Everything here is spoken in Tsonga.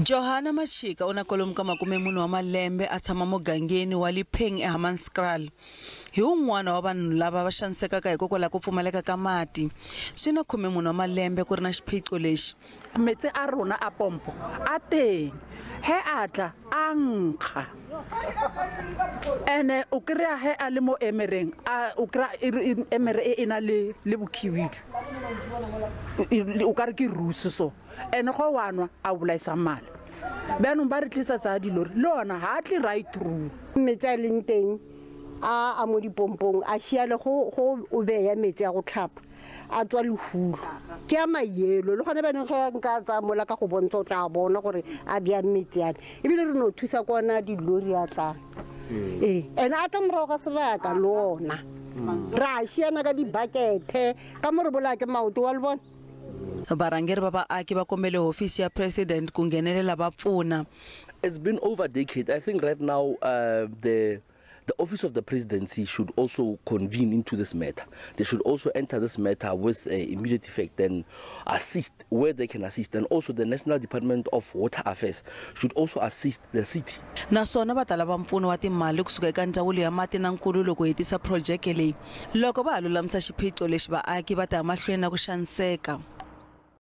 Johanna Machika u na kwalomu ka 40 wa malembe a tshama mugangeni wa Lipheng eHammanskraal. Hi wun'wana wa vanhu lava va xanisekaka hikokwalaho ko pfumaleka ka mati. Swi na 14 wa malembe ku ri na xiphiqo lexi. Metsi a rona a pompo a teng, he a tla a nkga. Ene o kry-a he a le mo emereng, a o kry-a emere e e na le le bokhibidu. O ka re ke rusu so. Ene go wa nwa a bolaisa mala. Bjaanong ba re tlisa tsa dilori le ona ha a tle right through. Metsi a leng teng a mo dipompong a šiale go o beya metsi a go tlhapa a tswa lehulo ke a mayelo le gone baneng ge nka tsaya mola ka go bontsha o tla bona gore a bjang metsi ane ebile re no thusa ko ona dilori a tlang ee ene a tla morago ga sebaka le ona re a šiana ka dibakete ka mo re bolaya ke maoto wa le bona. Varhangeri va vaaki va kombele hofisi ya president ku nghenelela va pfuna. It's been over a decade. I think right now the office of the presidency should also convene into this matter. They should also enter this matter with immediate effect and assist where they can assist. And also the National Department of Water Affairs should also assist the city. Naswona va ta lava mpfuno wa timali kusuka eka ndzawulo ya mati na nkululo ku hetisa projeke leyi. Loko va ha lulamisa xiphiqo lexi vaaki va ta ya mahlweni na ku xaniseka.